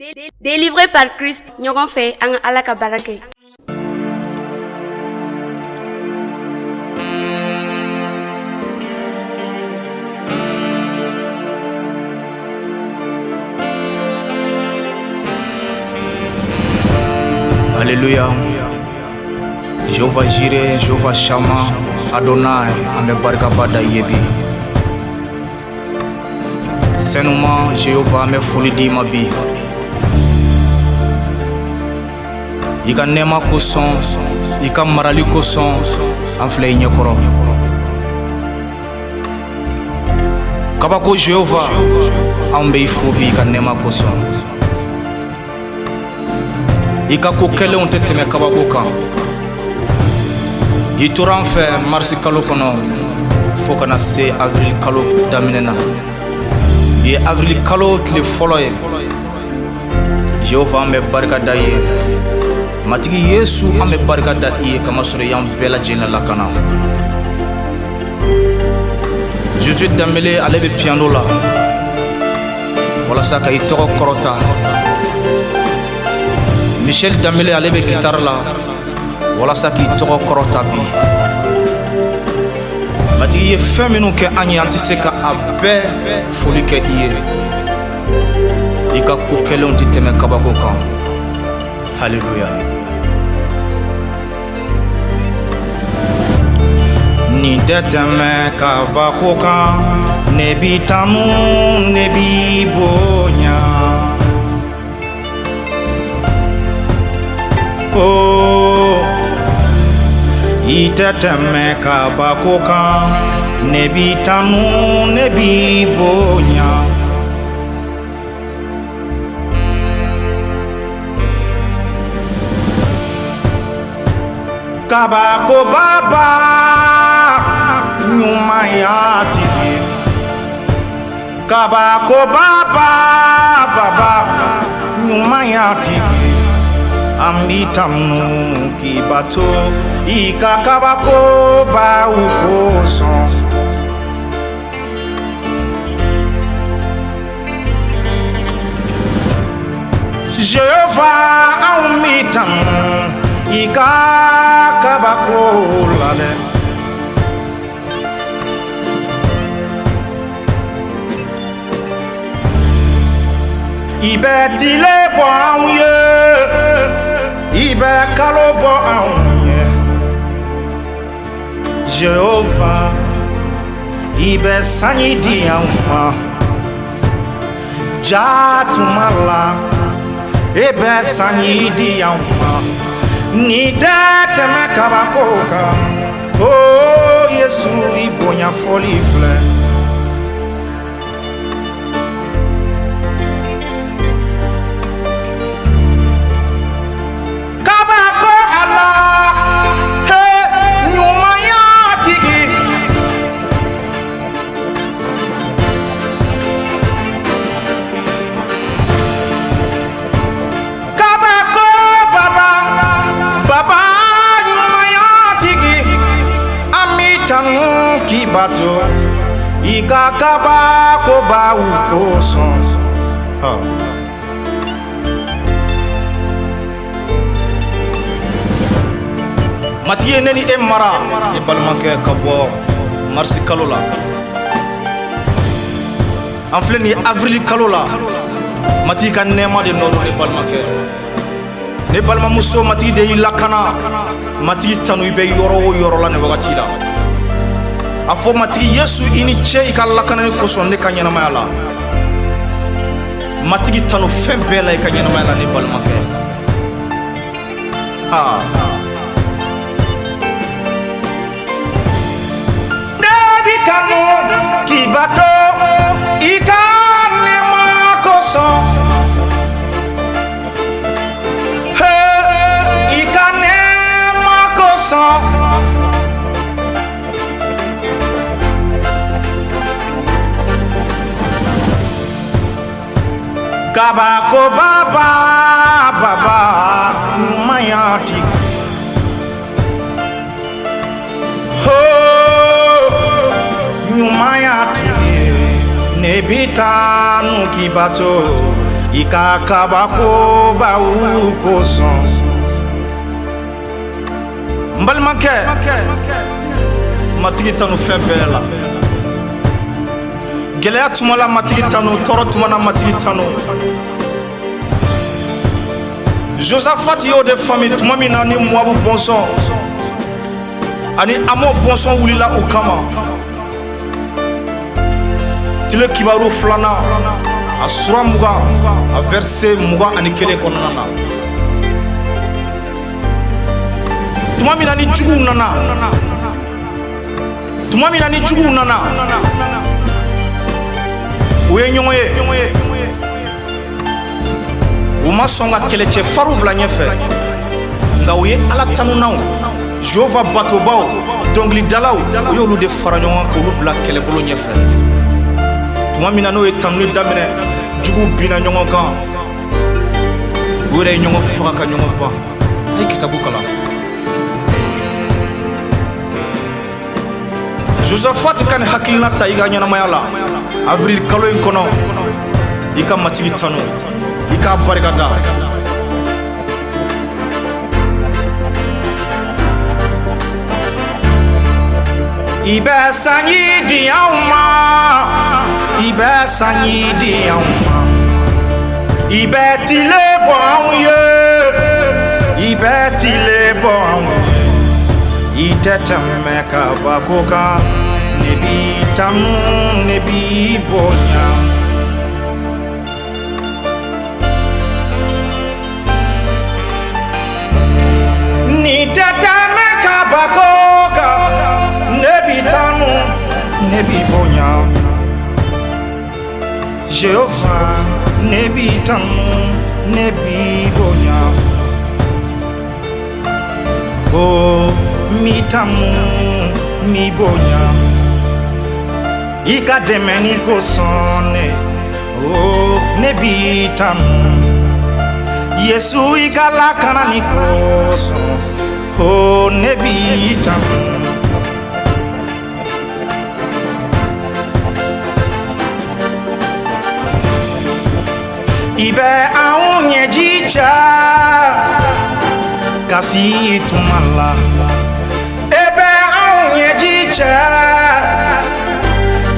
Délivré par Christ, ɲɔgɔn fɛ an ka Ala ka baara kɛ. Alléluia. Jéhovah Jireh, Jéhovah Shammah, Adonai, an bɛ barikaba da i ye bi. Sɛnuma Jéhovah, an bɛ foli d'i ma bi. I ka nɛɛma kosɔn, i ka marali kosɔn, an filɛ i ɲɛkɔrɔ. Kabako Jéhovah, anw bɛ i fo bi i ka nɛɛma kosɔn. I ka ko kɛlenw tɛ tɛmɛ kabako kan. I tora an fɛ marisi kalo kɔnɔ fo ka na se avril kalo daminɛ na. Bi ye avril kalo tile fɔlɔ ye. Jehova, an bɛ barika da i ye. Matigi Yesu, an bɛ barika da i ye kamasɔrɔ i y'an bɛɛ lajɛlen lakana. Josué Danbele, ale bɛ piano la walasa ka i tɔgɔ kɔrɔta. Michel Danbele, ale bɛ gitari la walasa k'i tɔgɔ kɔrɔta bi. Matigi ye fɛn minnu kɛ an ye, an tɛ se ka a bɛɛ foli kɛ i ye. I ka ko kɛlenw tɛ tɛmɛ kabako kan. Haleluya. Nin tɛ tɛmɛ kabako kan, ne b'i tanu, ne b'i bonya. Oh, i tɛ tɛmɛ kabako kan, ne b'i tanu, ne b'i bonya. Kabako baba, ɲumanya tigi. Kabako baba, baba, ɲumanya tigi. An b'i tanu k'i bato i ka kabako baw kosɔn. Jehova, anw b'i tanu i ka kabako la dɛ. I bɛ tile bɔ anw ye, i bɛ kalo bɔ anw ye. Jehova, i bɛ sanji di anw ma ja tuma la, e bɛ sanji di anw ma. Nin tɛ tɛmɛ kabako kan. O Yesu, i bonya fɔli filɛ. Kabako Ala, he, ɲumanya tigi. Kabako baba, baba, ɲumanya tigi. An b'i tanu k'i bato i ka kabako baw kosɔn. Matigi ye ne ni e mara, ne balimakɛ, ka bɔ marisi kalo la. An filɛ nin ye avril kalo la. Matigi ka nɛɛma de nɔ don, ne balimakɛ, ne balimamuso. Matigi de y'i lakana. Matigi tanu i bɛ yɔrɔ o yɔrɔ la nin wagati la. A fɔ Matigi Yesu i ni ce i ka lakanani kosɔn ne ka ɲɛnamaya la. Matigi tanu fɛn bɛɛ la i ka ɲɛnamaya la, ne balimakɛ. Ha, ne b'i tanu k'i bato i ka nɛɛma kosɔn. He, i ka nɛɛma kosɔn. Kabako baba, baba, ɲumanya tigi. Ho, ɲumanya tigi, ne b'i tanu k'i bato. I ka kabakobaw kosɔn. N balimakɛ, Matigi tanu fɛn bɛɛ la. Gɛlɛya tuma la, Matigi tanu. Tɔɔrɔ tuma na, Matigi tanu. Josafat y'o de faamu tuma min na ni Moabu bɔnsɔn ani Amɔ bɔnsɔn wulila u kama. Tile Kibaru filanan, a sura 20, a verset 21 kɔnɔna na, tuma min na ni juguw nana, tuma min na ni juguw nana, u ye ɲɔgɔn ye, u ma sɔn ka kɛlɛcɛ fariw bila ɲɛfɛ, nka u ye Ala tanunaw, Jehova batobaw, dɔnkilidalaw, u y'olu de fara ɲɔgɔn kan k'olu bila kɛlɛbolo ɲɛfɛ. Tuma min na n'o ye tanuni daminɛ, juguw binna ɲɔgɔn kan, u yɛrɛ ye ɲɔgɔn faga ka ɲɔgɔn ban. A ye kitabu kalan. Josafat ka nin hakilina ta i ka ɲɛnamaya la avril kalo in kɔnɔ. I ka Matigi tanu, i k'a barika da. I bɛ sanji di anw ma, i bɛ sanji di anw ma, i bɛ tile bɔ anw ye, i bɛ tile bɔ anw ye. I tɛ tɛmɛ kabako kan, ne b'i tanu, ne b'i bonya. Ni tɛ tɛmɛ kabako kan, ne b'i tanu, ne b'i bonya. Jehova, ne b'i tanu, ne b'i bonya. O mi tanu, mi bonya. I ka dɛmɛni kosɔn ne, o ne b'i tanu. Yesu, i ka lakanani kosɔn, o ne b'i tanu. I bɛ anw ɲɛji ca kasi tuma la, e bɛ anw ɲɛji cɛ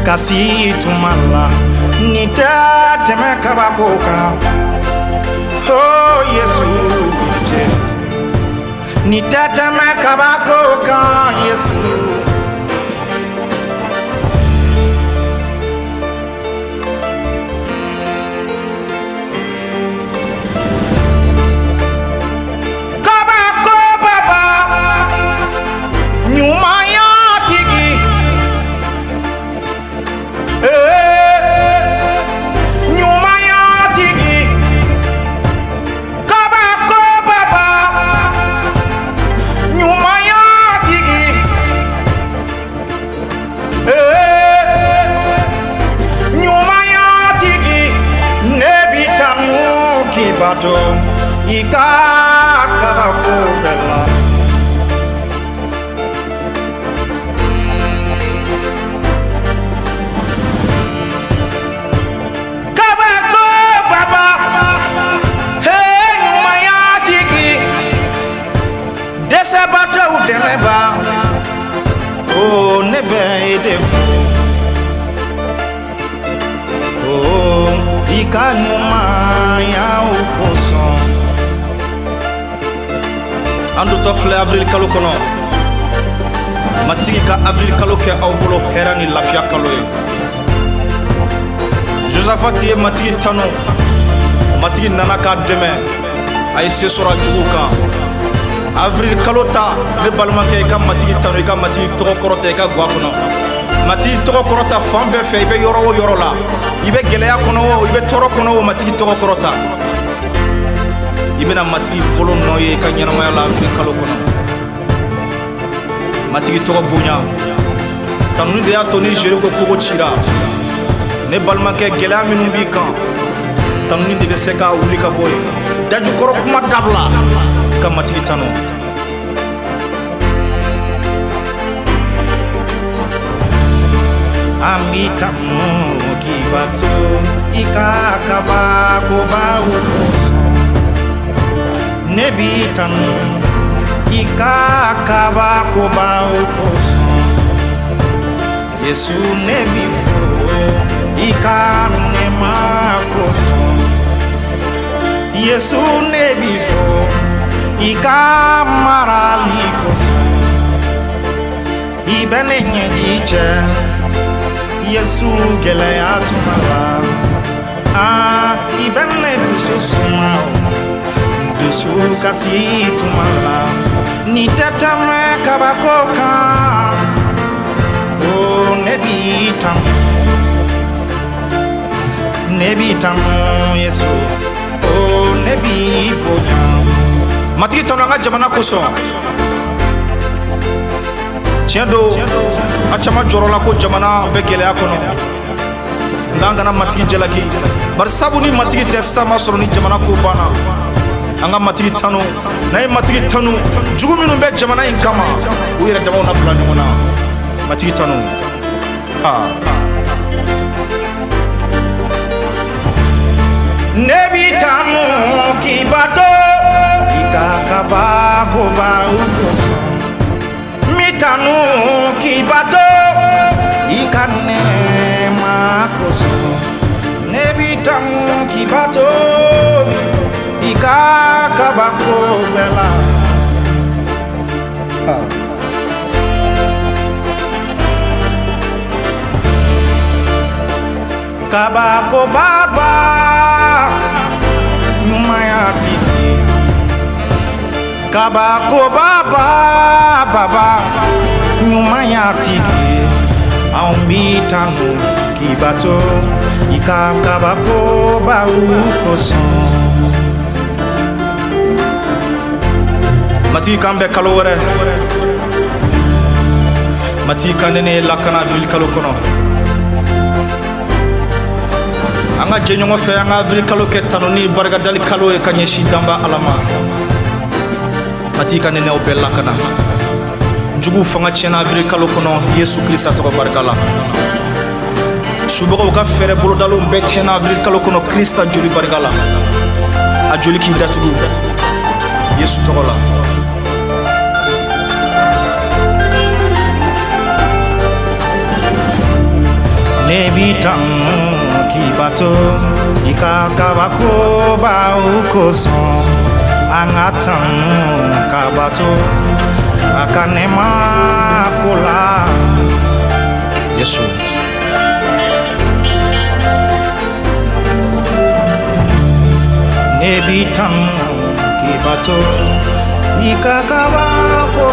kasi tuma la. Nin tɛ tɛmɛ kabako kan, oh Yesu cɛ. Nin tɛ tɛmɛ kabako kan, Yesu. Kabako baba, ɲumanya tigi, ee ɲumanya tigi. Kabako baba, ɲumanya tigi, ee ɲumanya tigi. Ne bi tanu k'i bato i ka kabako bɛɛ la. Kabako baba, he ɲumanya tigi, dɛsɛbaatɔw dɛmɛba, o ne bɛ e de fo. O i ka ɲumanyaw kosɔn. An dontɔ filɛ avril kalo kɔnɔ. Matigi ka avril kalo kɛ aw bolo hɛrɛ ni lafiya kalo ye. Josafat ye Matigi tanu, Matigi nana k'a dɛmɛ, a ye se sɔrɔ a juguw kan. Avril kalo ta, ne balimakɛ, i ka Matigi tanu, i ka Matigi tɔgɔ kɔrɔta i ka gwa kɔnɔ. Matigi tɔgɔ kɔrɔta fan bɛɛ fɛ, i bɛ yɔrɔ o yɔrɔ la, i bɛ gɛlɛya kɔnɔ o, i bɛ tɔɔrɔ kɔnɔ o, Matigi tɔgɔ kɔrɔta. I bɛna Matigi bolo nɔ ye i ka ɲɛnamaya la avril kalo kɔnɔ. Matigi tɔgɔ bonya. Tanuni de y'a to ni Jeriko kogo cira. Ne balimakɛ, gɛlɛya minnu b'i kan, tanuni de bɛ se k'a wuli ka bɔ yen. Dajukɔrɔ kuma dabila, ka Matigi tanu. An b'i tanu. k'i bato i ka kabakobaw kosɔn. Ne b'i tanu i ka kabakobaw kosɔn. Yesu, ne b'i fo i ka nɛɛma kosɔn. Yesu, ne b'i fo i ka marali kosɔn. I bɛ ne ɲɛji cɛ, Yesu, gɛlɛya tuma la. Ah, i bɛ ne dusu suma o, dusu kasi tuma la. Ni tɛ tɛmɛ kabako kan o. Ne b'i tanu, ne b'i tanu, Yesu o, ne b'i bonya. Matigi tanu an ka jamana kosɔn. Tiɲɛ don, an caman jɔrɔla ko jamana bɛ gɛlɛya kɔnɔ, nka an kana Matigi jalaki, bari sabu ni Matigi tɛ, sisan ma sɔrɔ ni jamana ko banna. An ka Matigi tanu. N'an ye Matigi tanu, jugu minnu bɛ jamana in kama, u yɛrɛ damaw na bila ɲɔgɔn na. Matigi tanu ha. Ne b'i tanu k'i bato i ka kabakobaw kosɔn. N b'i tanu k'i bato i ka nɛɛma kosɔn. Ne b'i tanu k'i bato i ka kabako bɛɛ la. Kabako baba, ɲumanya tigi. Kabako baba, baba, ɲumanya tigi. Anw b'i tanu k'i bato i ka kabakobaw kosɔn. Matigi k'an bɛn kalo wɛrɛ. Matigi ka ne ne lakana avril kalo kɔnɔ. An ka jɛ ɲɔgɔn fɛ, an ka avril kalo kɛ tanu ni barikadali kalo ye ka ɲɛsin danba Ala ma. Matigi ka ne n'aw bɛɛ lakana. Juguw fanga tiɲɛna avril kalo kɔnɔ, Yesu Krista tɔgɔ barika la. Subagaw ka fɛɛrɛ bolodalenw bɛɛ tiɲɛna avril kalo kɔnɔ, Krista joli barika la. A joli k'i datugu Yesu tɔgɔ la. Ne b'i tanu k'i bato i ka kabakobaw kosɔn. An ka tanu ka bato a ka nɛɛma ko la. Yesu. Ne b'i tanu k'i bato i ka kabako